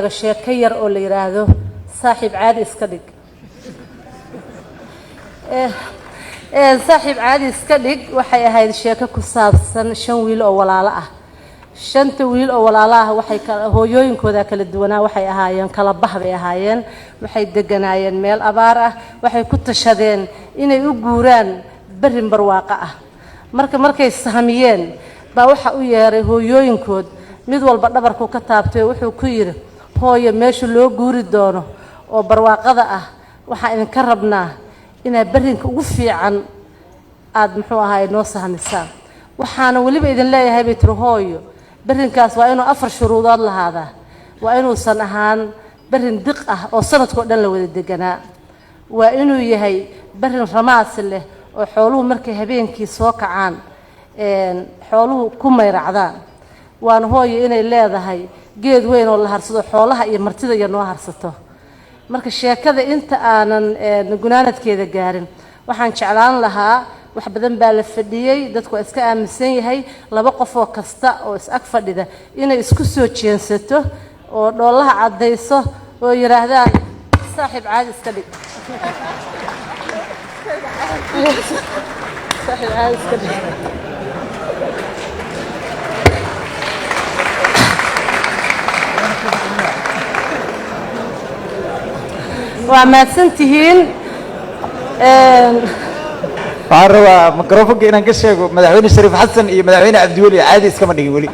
Sheeko yar oo la yidhaahdo "Saaxiib caadi iska dhig". "Saaxiib caadi iska dhig" waxay ahayd sheeko ku saabsan shan wiil oo walaalo ah. Shanta wiil oo walaalo ah waxay hooyooyinkooda kala duwanaa, waxay ahaayeen kala bah bay ahaayeen. Waxay deganaayeen meel abaar ah. Waxay ku tashadeen inay u guuraan berrin barwaaqo ah. Marka markay sahmiyeen baa waxa u yeeray hooyooyinkood. Mid walba dhabarku ka taabtay oo wuxuu ku yidhi: "Hooyo, meesha loo guuri doono oo barwaaqada ah waxaan idinka rabnaa inaad berrinka ugu fiican aada, muxuu ahaay, noo sahmisaan. Waxaana weliba idin leeyahay," bay tiri hooyo, "berrinkaas waa inuu afar shuruudood lahaadaa. Waa inuusan ahaan berrin diq ah oo sanadkao dhan la wada deganaa. Waa inuu yahay berrin ramaas leh oo xooluhu markay habeenkii soo kacaan xooluhu ku mayracdaan. Waana, hooyo, inay leedahay geed weyn oo la harsado, xoolaha iyo martida iyo noo harsato." Marka sheekada inta aanan gunaanadkeeda gaarin, waxaan jeclaan lahaa, wax badan baa la fadhiyey, dadku waa iska aaminsan yahay, laba qof oo kasta oo is ag fadhida inay isku soo jeensato oo dhoolaha caddayso oo yidhaahdaan "Saaxiib caadi iska dhig, saaxiib caadi iska dhig". Waa mahadsantihiin. Waxaan rabaa microfonka inaan ka sheego, Madaxweyne Shariif Xasan iyo Madaxweyne Cabdiweli caadi iskama dhigin weli.